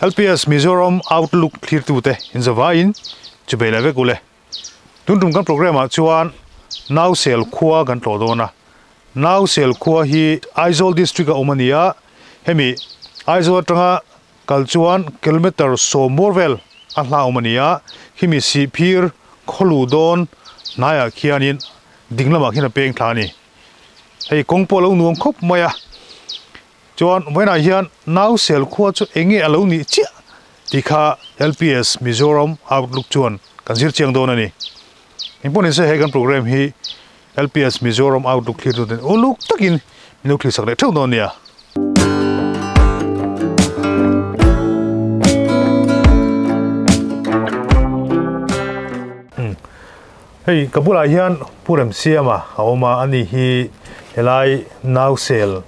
LPS Mizoram Outlook thlirtute inzavaiin chubei leh vek ule. Tun tum kan programme ah chuan Nausel khua kan tlawh dawn a. Nausel khua hi Aizawl District a awm a ni a, hemi Aizawl atanga kal chuan kilometre 10 vel a hla awm a ni a, khimi Sihphir khawlu dawn hnaiah khianin ding lamah khian a peng thla a ni. Hei kawng pawh a lo nuam khawp mai a. Chuan vawiinah hian Nausel khua chu eng nge a lo nih chiah tih kha LPS Mizoram Outlook chuan kan zir chiang dawn a ni. Engpawh nise he kan program hi LPS Mizoram Outlook thlir tuten uluk takin min lo thlir sak leh theuh dawn nia. Hei ka bulah hian Pu Remsiama a awm a, ani hi helai Nausel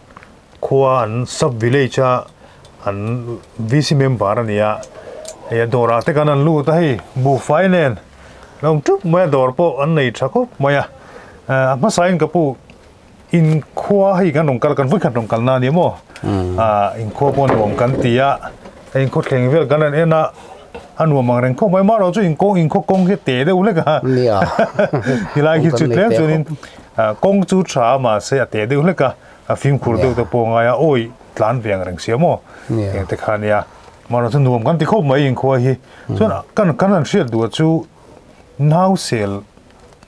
khua an sub village a an VC member a ni a, hei a dawrah te kan an lut a hei buhfai nen lo awm ṭup mai a dawr pawh an nei ṭha khawp mai a, a hmasain ka pu in khua hei kan rawn kal kan vawikhat rawn kalna a ni maw in khua pawh nuam kan ti a, hei in khawthleng vel kan rawn en a a nuam ang reng khawp mai marawh chu in kawng in khaw kawng hi te deuh hlek a helai hi chu tlem chuanin kawng chu tha a mahse a te deuh hlek a a fimkhur deuh te pawh a ngai a awi tlan ve ang reng sia maw eng te kha nia marawh chu nuam kan ti khawp mai in khua hi chuan kan kan han hriat duh chu nausel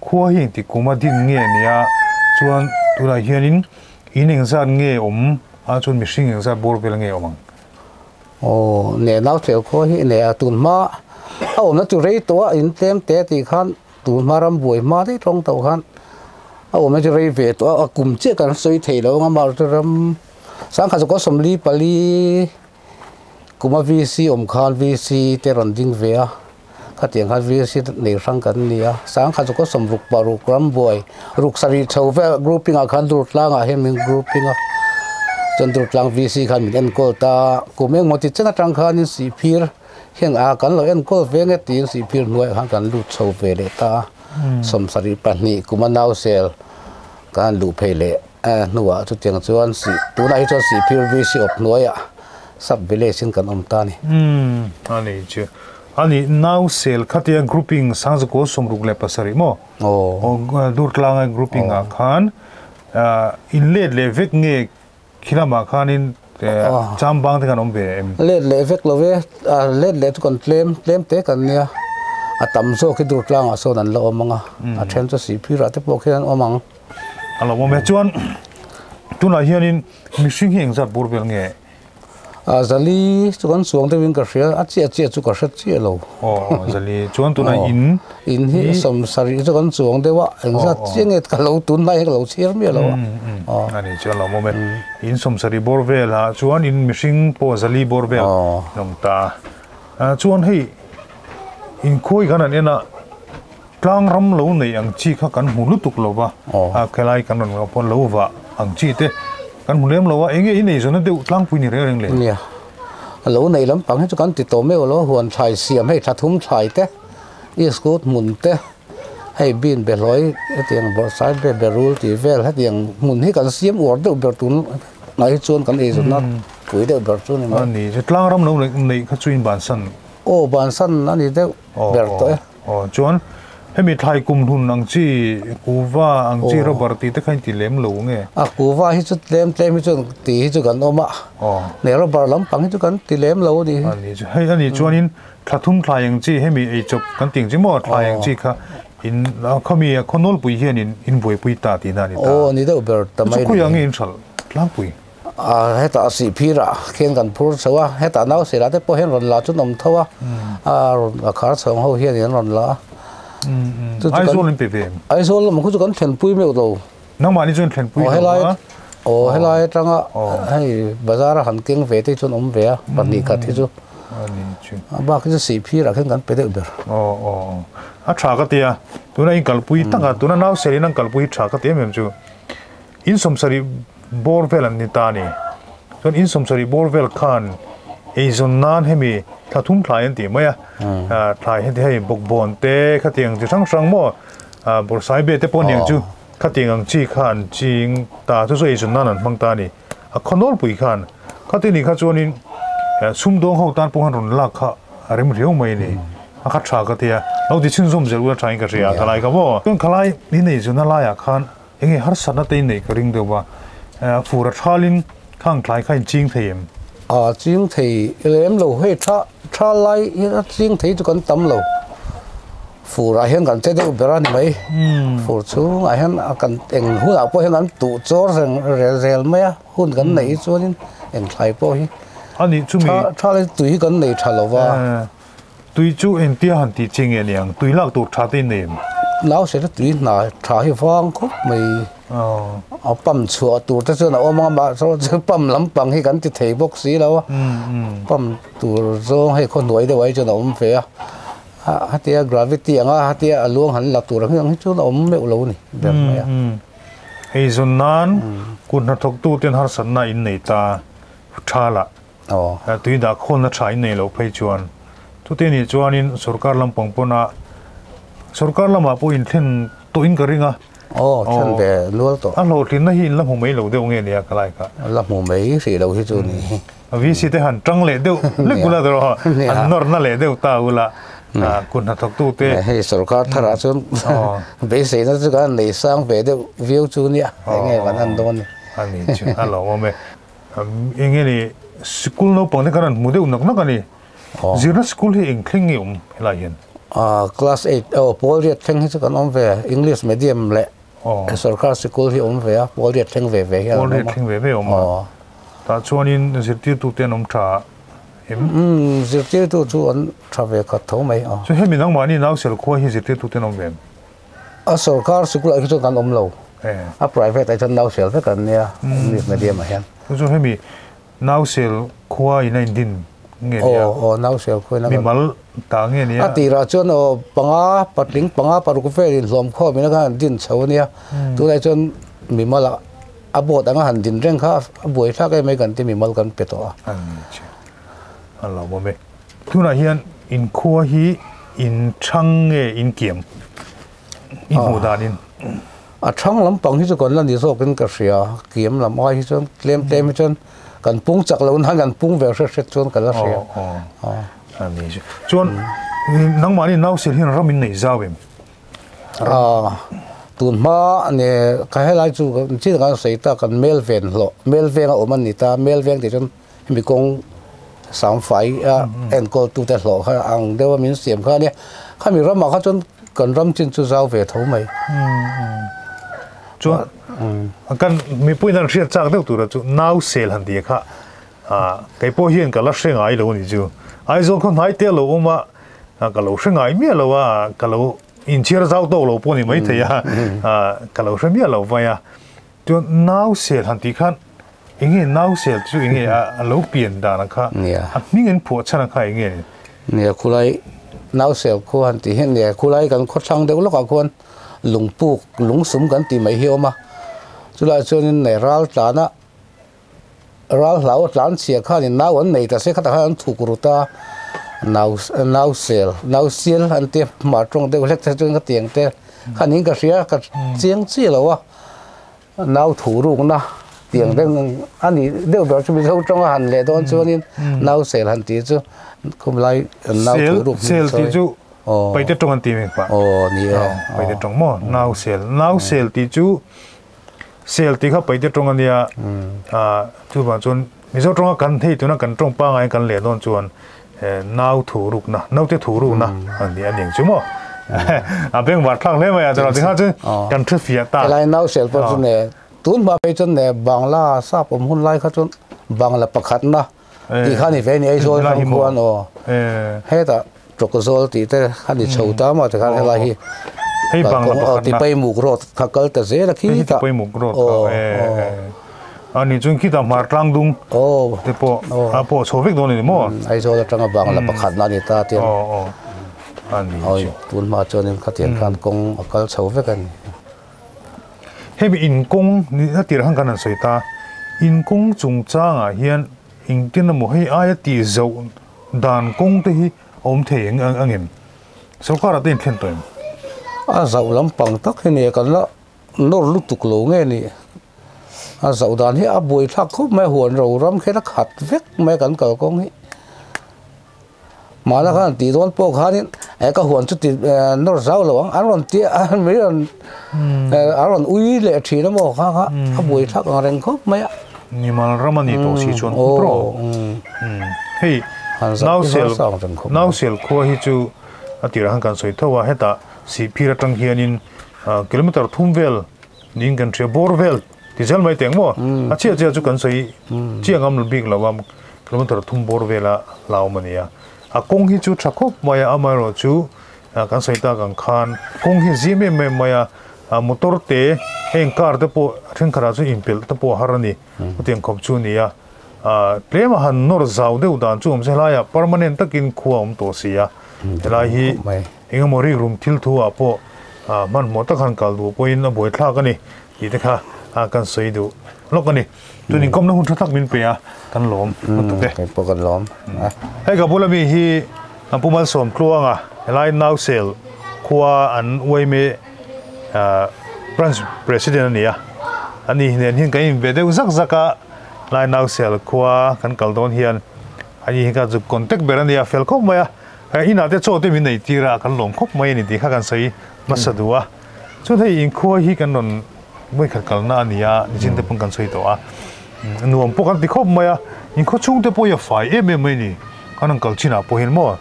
khua hi engti kum a din nge nia chuan tunah hianin in engzat nge awm a chuan mihring engzat bawr vel nge awm ang. Aw ne nausel khua hi ne a tun hma a awmna chu rei tawh a in tlem te tih khan tun hma ram buai hma daih tawng tawh khan a awmna chu rei ve tawh a a kum chiah kan sawi thei lo ang a mahse ram sangkhat zakua 44 kuma VC awm khan VC te rawn ding ve a khatiang khan VC nei hrang kan ni a sangkhat zakua 66 ram buai ruk sarih chho vel grouping ah khan dur tlangah hian min grouping a chuan dur tlang VC khan min enkawl ta kum engmaw ti chen atang khanin sihphir. Heng a kan lo enkawl ve nge tiin sihphir hnuaiah khan kan lut chho ve leh ta a, 72 kuma nausel kan han luh phei leh hnuah chutiang chuan sih tunah hi chuan sihphir VC awp hnuaiah sub village in kan awm ta a ni. Umm a ni chu. A ni nausel khatia grouping 1967 maw? Aw. Durtlanga grouping ah khan in let leh vek nge Khi lamah khanin cham bang te kan awm ve em? Let leh vek lo e, let leh chu kan tlem tlem te kan nia, a tam zawk hi dur tlangah sawn an la awm ang a, a then chu sihphirah te pawh khian an awm ang. A lo awm e, chuan tunah hianin mihring hi engzat bur vel nge? A zali chu kan chuang deuhin ka hria, a chiah chiah chu ka hre chiah lo. Aw zali chuan tunah in In hi 70 chu kan chuang deuh a, engzat chiah nge ka lo tun lai hi ka lo chhiar miah lo a. A ni chuan lo awm e. In 70 bawr vel ah chuan in mihring pawh zali bawr vel an awm ta a. Chuan hei inkhawi kan han en a, tlang ram lo nei ang chi kha kan hmu lutuk lo va, a khelai kan rawn ngah pawh lo vah ang chi te kan hmu lem lo a, eng nge i nei zawhna deuh tlangpui ni reng reng le? Nia, lo nei lampang hi chu kan ti tawh meuh lo, huan thlai siam hei thla thum thlai te. Iskut hmun te hei bin behlawi hetiang bawrhsai be berul tih vel hetiang hmun hi kan siam uar deuh ber tun ah hi chuan kan eizawnna pui deuh ber chu a ni mai. A ni, tlang ram lo neih kha chu in bansan. Aw bansan a ni deuh ber tawh e. Aw chuan hemi thlai kum hlun ang chi kuva ang chi rubber tih te kha in ti lem lo nge? A kuva hi chu tlem tlem hi chuan tih hi chu kan awm a, ne rubber lampang hi chu kan ti lem lo a ni. A ni chu hei a nih chuanin Thla thum thlai ang chi hemi ei chawp kan tih ang chi maw thlai ang chi kha in khawmi a khaw nawlpui hian in in buaipui ta tihna a ni ta. Aw ni deuh ber ta mai ni. Chu khawiah nge in hralh tlangpui? A hetah a sih phir ah khian kan phur chho a, hetah nau sirah te pawh hian rawn la chu an awm tho a, a rawn a khar chhawng ho hian an rawn la a. Aizawl in pe ve em? Aizawl lamah khu chu kan thlenpui meuh lo. Nangmahni chuan thlenpui lo a. Aw helai atanga hei bazar a han keng ve te hi chuan awm ve a pahnih khat hi chu. A bak hi chu sih phir ah khian kan pe deuh ber. Aw aw a tha ka tia tuna in kalpui tak a tuna nau sel in an kalpui hi tha ka ti em em chu in 70 bawr vel an ni ta a ni chuan in 70 bawr vel khan eizawn nan hemi thla thum thlai an tih mai a thlai heti hei bawkbawn te khatiang chi hrang hrang maw bawrhsai be te pawh aniang chu. Khatiang ang chi kha an ching ta, chu chu eizawn nan an hmang ta a ni. A khaw nawlpui khan, khati ni kha chuanin Sumdawng ho tan pawh han rawn lak kha a rem riau mai a ni. A kha tha ka tia, lo ti chhunzawm zel ula thain ka hria khalai ka maw. Chuan khalai i nei zuna laiah khan eng nge harsatna te i neih ka ring deuh a, fur a thalin khang thlai kha in ching thei em? A ching thei lem lo, hei tha tha lai hi a ching thei chu kan tam lo. Furah hian kan che deuh ber a ni mai. Fur chhungah hian kan eng hunah pawh hian kan tuh chawr reng rel zel mai a, hun kan neih hi chuanin eng thlai pawh hi A nih chumi tha tha lai tui hi kan nei tha lo va. Tui chu engtia han tih chi nge niang? Tui lak tur tha te in nei em? Nauseh chu tui hna tha hi vang khawp mai. A pump chhuah tur te chuan a awm ang a, mahse chu pump lampang hi kan ti thei bawk si lo a. Pump tur zawng hei khawhnuai deuh ah hi chuan a awm ve a. Hatia gravity anga hatia a luang han la tur ang hi chuan a awm meuh lo a ni ber mai a. Hei zawn nan kut hnathawktu ten harsatna in nei ta tha lah. Tui dah khawnna tha in nei loh phei chuan chute nih chuanin sorkar lampang pawna sorkar lamah pawh inthlen tawhin ka ring a. Aw thlen ve nual tawh. A hlawhtlinna hi in la hmu mai lo deuh nge nia ka lai kha. La hmu mai hrih lo hi chu ni. VC te han tang leh deuh lek ula tawh rawh an nawrna leh deuh ta ula kut hnathawktu te. Hei sorkar tharah chuan beiseina chu kan nei sang ve deuh viau chu nia enge kan han dawn ni. A ni chu a lawmawm e. Eng nge ni sikul naupang te khan an hmu deuh nak nak a ni. Zirna sikul hi eng thleng nge awm helai hian? Class eight aw pawl riat thleng hi chu kan awm ve English medium leh sorkar sikul hi awm ve a pawl riat thleng ve ve hian an awm a. Pawl riat thleng ve ve awm a. Tah chuanin zirtirtu te an awm tha em? Zirtirtu chu an tha ve khat tho mai. Chu hemi nangmahni Nausel khua hi zirtirtu te an awm ve em? A sorkar sikul ah hi chuan kan awm lo. A private ah chuan nausel vek an nia English medium ah hian. Chu chu hemi nausel khua in a indin nge nia? Aw aw nausel khua in a Mimal ta nge nia? A tirah chuan aw panga patling panga paruk vel inhlawm khawm in a khan an din chho a nia. Tunah chuan mimal ah a board anga han din reng kha a buai thlak em mai kan ti mimal kan pe tawh a. A lo awm e. Tunah hian in khua hi in thang nge in kiam i hmuh danin? A thang lampang hi chu kan la ni zawkin ka hria, kiam lam ai hi chuan tlem tlem hi chuan kan pung chak lo nan kan pung ve hret hret chuan ka la hria. A ni chu. Chuan nangmahni nausel hian ram in nei zau em? Tun hma ne ka helai chu chin kan sawi ta kan mel ven hlawh, mel veng a awm a ni ta, mel veng tih chuan Hemi kawng sangfai a enkawl tute hlawh kha ang deuh a min siam kha a nia. Khami ramah kha chuan kan ram chin chu zau ve tho mai. Chuan kan mipui hian hriat chak deuh tura chu nau sel han ti kha kei pawh hian ka la hre ngai lo a ni chu. Aizawl khaw hnai te a lo awm a, ka lo hre ngai miah lo a, ka lo inchhiar zau tawk lo pawh a ni maithei a, ka lo hre miah lo vai a. Chuan nau sel han tih khan enge nau sel chu enge a lo pian dan ang kha a hming an phuah chhan ang kha enge ni? Nia khulai nau sel khu han tih hian nia khulai kan khawthlang deuh lawkah khuan lungpuk lungsum kan tih mai hi a awm a, chulaiah chuanin nei ral tlana ral hlau a tlan chhia khanin nau an nei ta se khatah khan an thuk rut a, nau nau sel nau sial an tia hmar tawng deuh hlek te chuan ka tiang te khanin ka hria ka chiang chiah lo a. Nau thu rukna tiang deuh a nih deuh ber chu Mizo tawnga han leh dawn chuanin nau sel han tih chu khumlai nau thu ruk sel tih chu paite tawng an ti mai pah aw ni e paite tawng maw nau sel nau sel tih chu sel tih kha paite tawng a nia chuvang chuan Mizo tawnga kan hei tuna kan tawng pangai kan leh dawn chuan nau thu rukna naute thu rukna an ni a ning chu maw a beng var thlak hle mai a chuan tikha chu kan thu fiah ta helai nau sel pawh chu ne tun hma phei chuan ne bangla sap awm hun lai kha chuan bangla pakhat na tih kha ni ve ni Aizawl atang khuan aw hetah Tawkzawl tih te kha ni chho ta maw tikhan helai hi hei bangla pakhat na Tipaimuk road kha kal ta zel a khi ta Tipaimuk road kha a ni chuan khitah hmar tlang dung te pawh a pawh chho vek dawn a ni maw Aizawl atanga bangla pakhat na a ni ta tiang a ni chu tun hma chuanin khatiang khan kawng a kal chho vek a ni. Hemi inkawng ni a tirh khan kan han sawi ta inkawng chungchangah hian engtin emaw hei aia tih zauh Dan kawng te hi a awm thei eng ang em? Sorkar ah te inthlen tawh em? A zauh lampang tak hi nia kan la nawr lutuk lo nge ni. A zauh dan hi a buaithlak khawp mai a, huan ro ram khian a khat vek mai kan kalkawng hi. Mahna khan tih dawn pawh khanin e ka huan chu ti nawr zau lo ang an rawn ti a mai rawn an rawn ui leh thin a maw kha kha a buai thlak ang reng khawp mai a. Nimal ram a ni tawh si chuan pro. Hei Nausel Nausel khua hi chu a tirah khan kan sawi tho a hetah Sihphir atang hianin kilometer thum vel niin kan hria bawr vel Ti zel mai teng maw? A chiah chiah chu kan sawi chiang am bik lo a, kilometer thum bawr vela hlauhawm a ni a. A kawng hi chu tha khawp mai a, amaherawh chu kan sawi tak ang khan kawng hi zim em em mai a, motor te heng car te pawh thenkhatah chuan inpelh te pawh a har a ni, chutiang khawp chu a ni a. Tlem a han nawr zau deuh dan chu awm se helaiah permanent takin khua a awm tawh si a, helai hi engemaw rikrum thil thu ah pawh hmanhmawh tak han kal duh pawhin a buaithlak a ni. Tih te kha kan sawi duh lawk a ni. Tun inkawmna hun tha tak min pe a, kan lawm lutuk e. Kei pawh kan lawm. Hei ka bula mi hi an Pu Malsawm Tluanga helai Nausel khua an uaime branch president a ni a. Ani nen hian kan inve deuh zak zak a, helai Nausel khua kan kal dawn hian ani hi kha chu contact ber a nia, fel khawp mai a. Inah te chaw te min nei tir a, kan lawm khawp mai a ni tih kha kan sawi hmasa duh a. Chuan hei inkhua hi kan rawn vawikhat kalna a ni a, nichin te pawn kan sawi tawh a, nuam pawh kan ti khawp mai a, inkhua chhung te pawh hi a fai em em mai a ni, kan rawn kal chinah pawh hian maw.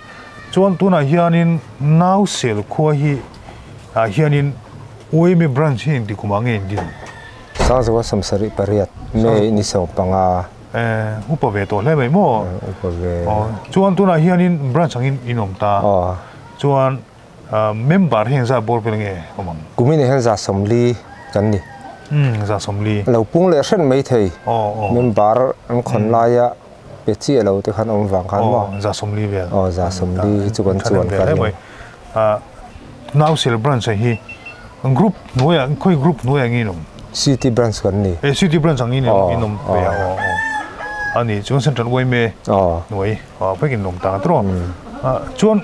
Chuan tunah hianin Nausel khua hi ah hianin UAME branch hi engti kumah nge in din? Sangzawa 78 May ni 15. Eh, upa ve tawh hle mai maw? Upa ve. Chuan tunah hianin branch angin in awm ta. Chuan Member hi engzat bawr vel nge awm ang? Kumin ah hian 140 kan ni. Umm, 140. A lo pung leh hret mai thei. Member an khawn laia pe chiah lo te khan awm vang khan maw? Aw, 140 vel. Aw, 140 hi chu kan chuan ka ring. Nausel branch ah hi group hnuaiah, khawi group hnuaiah nge in awm? City branch kan ni. Eh, city branch ang in awm ve a, aw, aw. A ni, chuan Central yma hnuai. Vek in lawm ta tawh a, chuan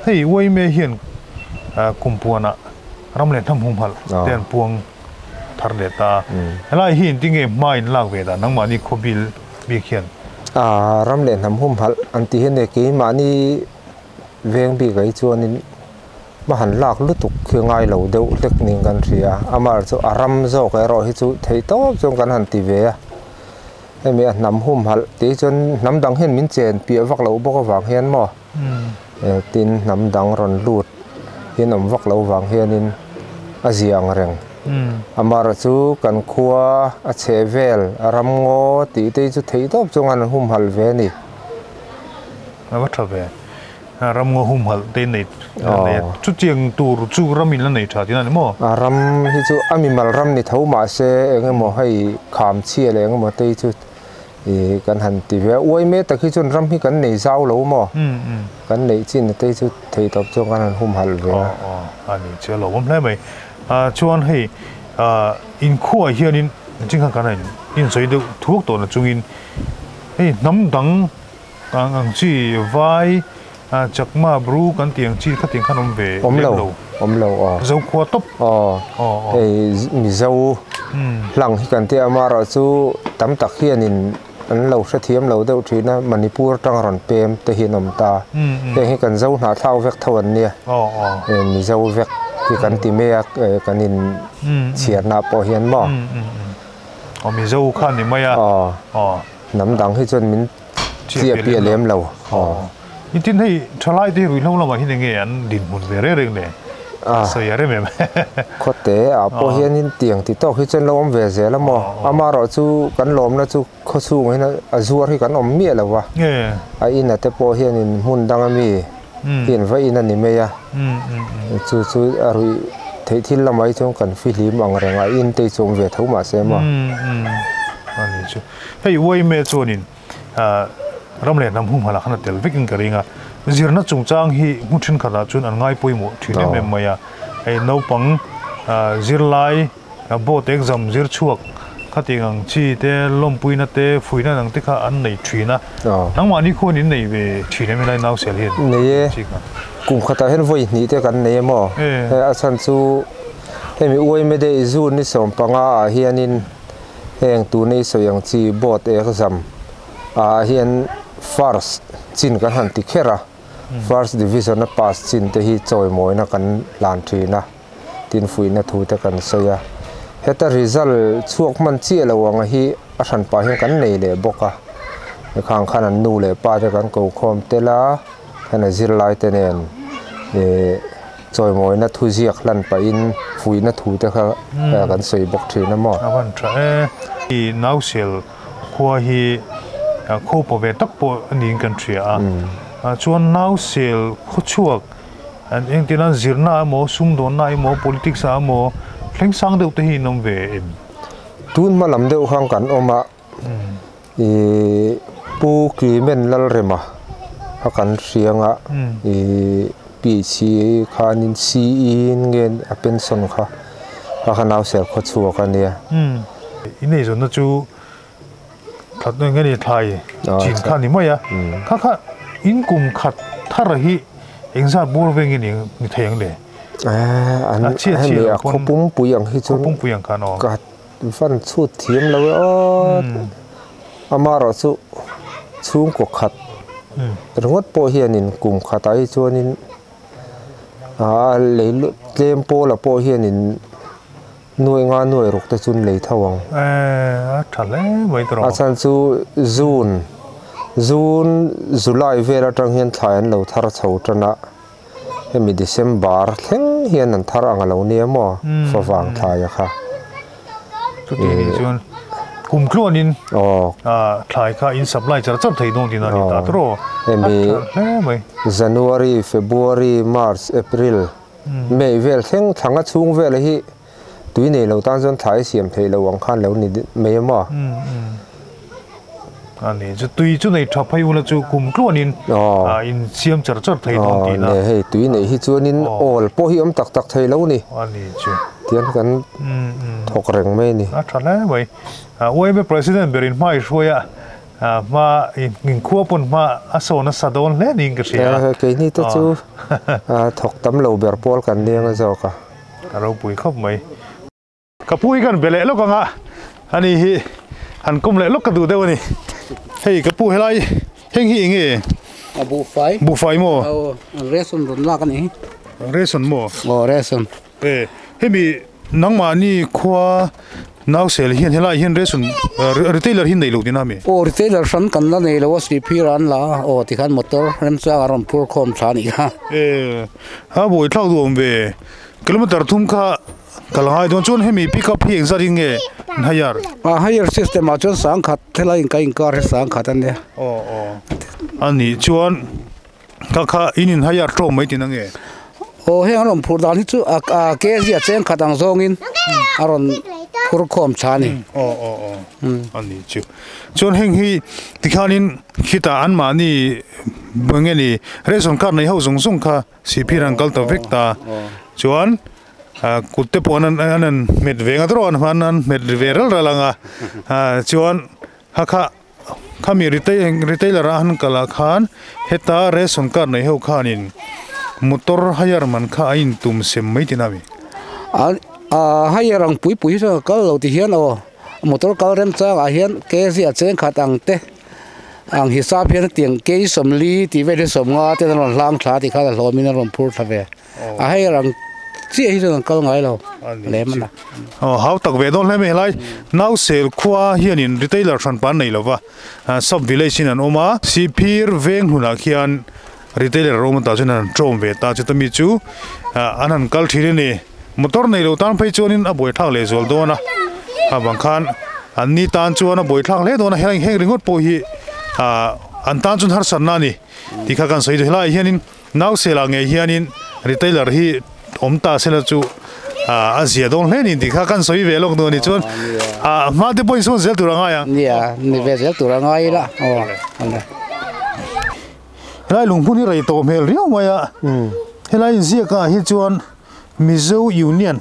hei Uaime hian kum puanah ram leh hnam humhalh te an puang thar leh ta a, helai hi engtin nge hma in lak ve dan nangmahni khawbil bik hian? Ram leh hnam humhalh an tih hian keimahni veng bik ah hi chuanin hma han lak lutuk khi ngai lo deuh hlek niin kan hria a, amaherawhchu a ram zawk erawh hi chu theih tawp chuan kan han ti ve a. Hemi a hnam humhalh tih hi chuan hnam dang hian min chen piah vak loh bawk avang hian maw tin hnam dang rawn lut hian awm vak loh vang hianin a zia ang reng. Amaherawh chu kan khua a chheh vel a ram ngaw tih te hi chu theih tawp chuan an humhalh ve a ni. A va tha ve. Ram ngaw humhalh te nei a, chutiang tur chu ram in la nei tha tihna a ni maw? A ram hi chu a mimal ram ni tho mahse eng emaw hei kham chhia leh eng emaw te hi chu ih kan han ti ve a, uai mek tak hi chuan ram hi kan nei zau lo maw? Kan neih chin te hi chu theih tawp chuan kan han humhalh ve a. Aw aw a ni chu a lawmawm hle mai. Chuan hei inkhuaah hianin chingkhan kan han insawi deuh thuak tawh na chungin hei hnam dang Ang ang chi vai Chakma Bru kan tih ang chi khatiang khan awm ve lem lo. Awm lo aw. Zokhua tawp. Aw. Hei Mizo hlang hi kan tia amaherawh chu tam tak hianin an lo hrethiam lo deuh thin a, Manipur atanga rawn pem te hi an awm ta. Heng hi kan Zo hnahthlak vek tho an nia. Mizo vek hi kan ti mai a kan in chhiarna pawh hian maw. Aw Mizo kha ni mai a. Aw. Hnam dang hi chuan min chiah piah lem lo. I tin hei thalai te hi ruihhlo lamah hian enge an dinhmun ve reng reng le? Sawi a rem em? Khawte ah pawh hianin tiang ti tawk hi chuan lo awm ve zel a maw? Amaherawh chu kan lawmna chu khawchhungah hian a zuar hi kan awm miah lo va. A ina te pawh hianin hmun dang ami hi an va in a ni mai a. Chu chu a ruih theih thil lamah hi chuan kan fihlim ang reng a, in te hi chu awm ve tho mahse maw? A ni chu. Hei Uaime chuanin ram leh hnam humhalh ah khan a tel vekin ka ring a, zirna chungchang hi hmun thenkhatah chuan an ngai pawimawh thin em em mai a, hei naupang zirlai board exam zir chhuak khatiang ang chi te lawmpuina te fuihna dang te kha an nei thin a, nangmahni khuan in nei ve thin em helai Nausel hian? Nei e, kum khatah hian vawi hnih te kan nei em aw, hei a chhan chu hemi Uaime day June ni 15 ah hianin Heng tuna i sawi ang chi board exam ah hian first chin kan han ti kher a, First Division a pass chin te hi chawimawina kan hlan thin a, tin fuihna thu te kan sawi a. Heta result chhuak hman chiah lo anga hi a hran pah hian kan nei leh bawk a, khang khan an nu leh pa te kan ko khawm tel a, khan a zirlai te nen ih chawimawina thu ziak hlan pahin fuihna thu te kha kan sawi bawk thin a maw. A van tha e. I nausel khua hi khaw pa ve tak pawh a niin kan hria a, chuan nausel khawchhuak An engtin an zirna emaw, sumdawnna emaw, politics ah emaw thleng sang deuh te hi in awm ve em? Tun hma lam deuh khan kan awm a, ih Pu Clement Lalrema kha kan hriang a, ih PHC khanin CE in nge a pension kha, kha kha Nauser khawchhuak a nia. In eizawnna chu Thlat nge ni thlai chin kha ni mai a, kha kha in kum khat thar hi engzat bur ve nge ni thei ang le? A chhiat chhiat lo pawn khawpum ang hi chu khawpum ang khan aw. Ka van chhut thiam lo e aw. Amaherawh chu chhungkaw khat ringawt pawh hianin kum khatah hi chuanin a lei tlem pawla pawh hianin Nuai nga nuai ruk te chun lei tho ang. Eh, a tha hle mai tawh. A chhan chu June, June, July vel atang hian thlai an lo thar chho tan a, hemi December thleng hian an thar ang a lo nia maw, favang thlai a kha. Chuti nih chuan kum tluanin thlai kha in supply char char thei dawn tihna a ni ta tawh. A tha hle mai. January, February, March, April. Mei vel thleng thlanga chhung vela hi tui nei lo tan chuan thlai siam theih lo ang khan lo ni mai a maw? A ni chu tui chu nei tha phei ula chu kum tluanin in siam char char thei dawn tihna. Ne hei tui neih hi chuanin awl pawh hi awm tak tak thei lo ni. A ni chu. Tian kan thawk reng mai a ni. A tha hle mai. UMA President berin hma i hruai a. Hma inkhua pawn hma a sawn nasa dawn hle niin ka hria a. Keini te chu thawk tam lo ber pawl kan nia nga zawk a. Ka ropui khawp mai. Ka pu hi kan be leh lawk ang a, ani hi han kawm leh lawk ka duh deuh a ni. Hei ka pu helai heng hi eng nge? A buhfai. Buhfai maw? Aw, ration rawn lak a ni. Ration maw? Aw, ration. E, hemi nangmahni khua Nausel hian helai hian ration retailer hi nei lo tina mi? Aw retailer hran kan la nei lo a sihphir an la a, aw tikhan motor remchang a rawn phur khawm tha anih kha. E, a buai thlak duh awm ve, kilometer thum kha ka la ngai dawn chuan hemi pick up hi engzat in nge an hire? A hire system ah chuan sangkhat helai in ka inkar hi sangkhat a nia. Aw aw anih chuan. Kha kha in in hire tawk mai tin ange. Aw heng a rawn phur dan hi chu a kg a cheng khat ang zawngin a rawn phur khawm tha a ni. Aw aw aw a ni chu. Chuan heng hi tikhanin khitah anmahni eng nge ni ration card nei ho zawng zawng kha sihphir an kal ta vek ta. Chuan kut te pawh an an hmet ve ngat rawh an an hmet ve ral ral ang a chuan kha kha. Khami retailer ah han kal ah khan heta ration card nei ho khanin motor hire man kha a in tum sem mai tina mi. A hire ang pui pui hi chuan ka kal lo ti hian aw motor kal rem chang ah hian kg a cheng khat ang te ang hisap hian tiang kg sawmli tih vel hi sawmnga te an rawn hlang thla tih khan a hlawm in a rawn phur thla ve. A hei rang chiah hi chuan an kal ngai lo lem a na. Aw hau tak ve dawn hle mai helai Nausel khua hianin retailer hran pan nei lova sub village in an awm a Sihphir veng hlunah khian retailer a awm a tah chuan an tawm ve ta chuta mi chu an han kal thin a ni motor nei lo tan phei chuanin a buaithlak leh zual dawn a a bang khan an ni tan chuan a buaithlak hle dawn a heng heng ringawt pawh hi an tan chuan harsatna a ni tih kha kan sawi duh helaiah hianin. Nausel ah ngei hianin retailer hi awm ta sela chu a zia dawn hle ni tih kha kan sawi ve lawk duh a ni chuan a hma te pawhin sawn zel tur a ngai ang. Nia, ni ve zel tur a ngai ila aw. Helai lunghmun hi rei tawh hmel riau mai a, helai inziak ah hi chuan Mizo Union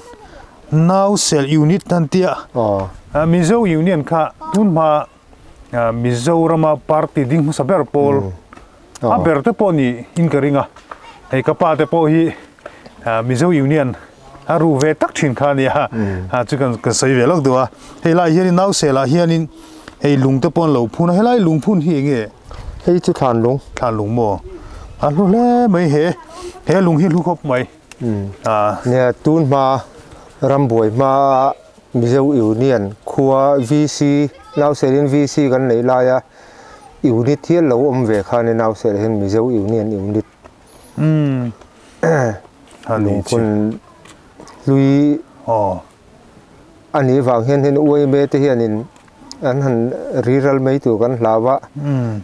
Nausel Unit an tia, Mizo Union kha tun hma Mizorama party ding hmasa ber pawl a ber te pawh ni in ka ring a, hei ka pa te pawh hi Mizo Union a ru ve tak thin kha a nia, chu kan ka sawi ve lawk duh a, hei lai hianin Nausel ah hianin hei lung te pawh an lo phun a, helai lungphun hi eng nge? Hei chu thlan lung. Thlan lung maw? A hlu hle mai he he lung hi hlu khawp mai. Nia tun hma rambuai hma Mizo Union khua VC Nauselin VC kan neih laia unit hial lo awm ve khan in Nausel hian Mizo Union unit lungphun hlui a nih vang hian hin uaime te hianin an han riral mai tur kan hlau a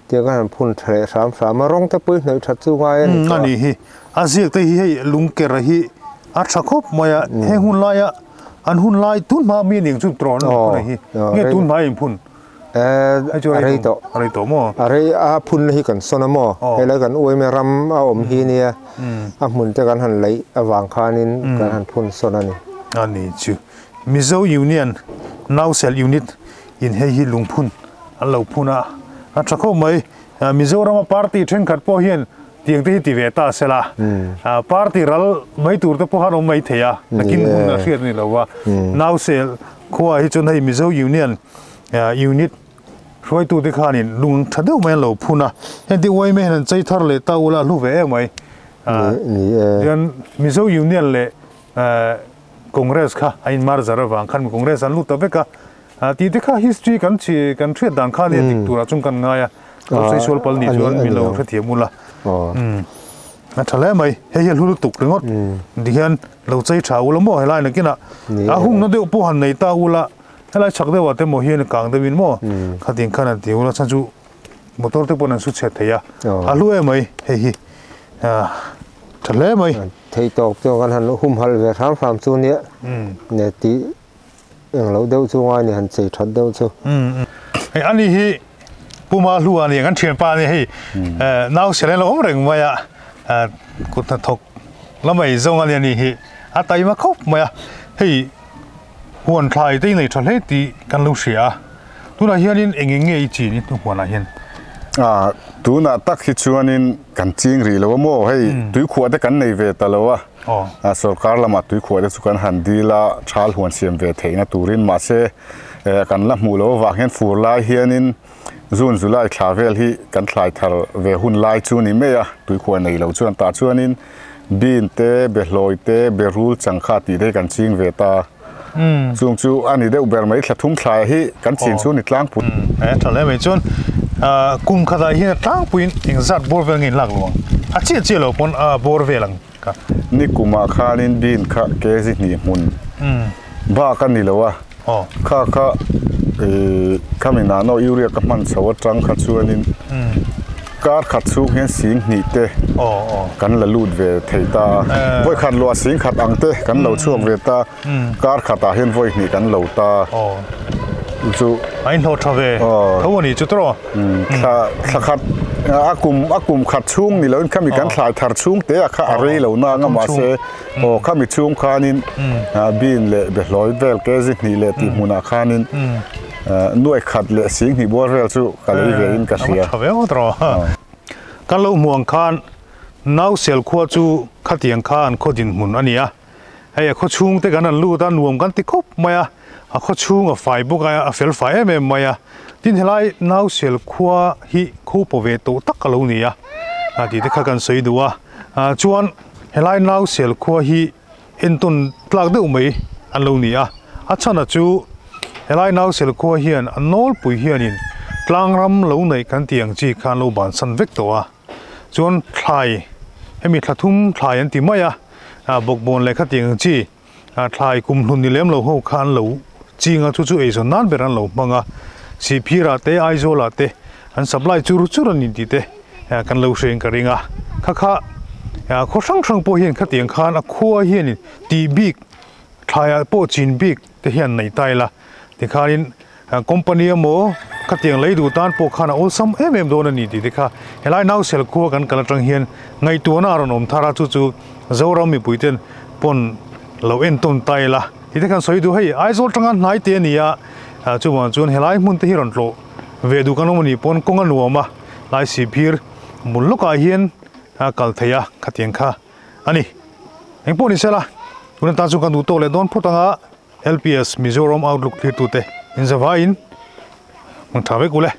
tiang kan han phun tha leh hram hram a rawng te pawh hi hnawih that chu ngai a ni tawh a. A ni hi a ziak te hi hei lungker hi a tha khawp mai a heng hun laia an hun lai tun hma mi ning chu tawh an phun a hi nge tun hma in phun a rei tawh a rei tawh maw a rei a phun hi kan sawn a maw helai kan uaime ram a awm hi nia a hmun te kan han laih avang khanin kan han phun sawn a ni. A ni chu Mizo Union Nausel Unit in hei hi lungphun an lo phun a a tha khawp mai Mizorama party thenkhat pawh hian tiang te hi ti ve ta sela party ral mai tur te pawh han awm mai thei a nakin hun a hriat a ni lo va Nausel khua hi chuan hei Mizo Union Unit hruaitu te khanin lung tha deuh mai an lo phun a heng te uai mai hian an chei thar leh ta ula a hlu ve em mai chuan Mizo Union leh Congress kha a in mar zar avang khan Congress an lut ta vek a tih te kha history kan chhi kan hriat dan khan nia dik turah chuan kan ngai a lo sawi sual pal nih chuan min lo hrethiam ula a tha hle mai hei hi a hlu lutuk ringawt tihian lo chei tha ula maw helai nakinah a hungna deuh pawh han nei ta ula helai chhak deuhah te maw hian kang deuhin maw khatiang khan an ti ula chhan chu motor te pawn an su chhe thei a a hlu em mai hei hi tha hle mai. Thei tawk chuan kan han humhalh ve hram hram chu nia ne tih eng loh deuh chu ngai ni han chei that deuh chu. Hei ani hi Puma hlu a ni kan thianpa a ni hei nau selen lo awm reng mai a kut hnathawk la mai zawng a ni ani hi a taima khawp mai a hei huan thlai te i nei tha hle tih kan lo hria a tunah hianin eng eng nge i chin i huanah hian. Tunah tak hi chuanin kan ching rih lo a maw hei tuikhuah te kan nei ve ta lo a sorkar lamah tuikhuah te chu kan han dil a thal huan siam ve theihna turin mahse kan la hmuh loh avang hian fur lai hianin June July thla vel hi kan thlai thar ve hun lai chu ni mai a tuikhuah nei lo chuan tah chuanin bean te behlawi te berul changkha tih te hi kan ching ve ta Chung chu a ni deuh ber mai thla thum thlai hi kan chin chu ni tlangpui. E tha hle mai chuan kum khatah hian a tlangpuiin engzat bawr vel nge in lak lo ang? A chiah chiah lo pawn a bawr vel ang ka. Ni kumah khanin bean kha kg hnih hmun bak a ni lo a, kha kha khami nano urea ka hman chho atang kha chuanin Kar khat chhung hian sing hnih te kan la lut ve thei ta a, vawi khat luah sing khat ang te kan lo chhuak ve ta, kar khatah hian vawi hnih kan lo ta chu. A inhlawh tha ve tho a ni chu tawh. Thla thla khat a kum a kum khat chhung ni loin khami kan thlai thar chhung te a kha a rei lo na anga mahse aw khami chhung khanin bean leh behlawi vel kg hnih leh tih hmunah khanin Nuai khat leh sing hnih bual vel chu ka lei ve in ka hria. Tha viau tawh. Kan lo hmuh ang khan Nausel khua chu khatiang kha an khaw dinhmun a ni a. Hei a khaw chhung te kan han lut a, nuam kan ti khawp mai a. A khaw chhung a fai bawk a, a fel fai em em mai a. Tin helai Nausel khua hi kho paw ve tawh tak a lo ni a tih te kha kan sawi duh a. Chuan helai Nausel khua hi entawn tlak deuh mai an lo ni a, a chhan chu helai Nausel khua hian a nawlpui hianin tlangram lo neih kan tih ang chi kha an lo bansan vek tawh a, chuan thlai hemi thla thum thlai an ti mai a, bawkbawn leh khatiang ang chi thlai kumhlun ni lem lo ho kha an lo ching a, chu chu eizawn nan ber an lo hmang a, Sihphirah te Aizawlah te an supply chur chur a ni tih te kan lo hre in ka ring a, kha kha khaw hrang hrang pawh hian khatiang khan a khua hianin tih bik thlaiah pawh chin bik te hian nei ta ila tikhanin company emaw khatiang lei duh tan pawh khan a awlsam em em dawn a ni tih te kha helai Nausel khua kan kal atang hian ngaihtuahna a rawn awm thar a chu chu Zoram mipui ten pawn lo entawn ta ila tih te khan sawi duh hei Aizawl tanga hnai te a ni a chuvang chuan helai hmun te hi rawn tlawh ve duh kan awm a nih pawn kawng a nuam a. Lai sihphir bul lawkah hian a kal thei a, khatiang kha a ni. Eng pawh ni sela, tun atan chuan kan duh tawk leh dawn phawt anga LPS Mizoram Outlook thlirtute in zavaiin hmang tha vek u le.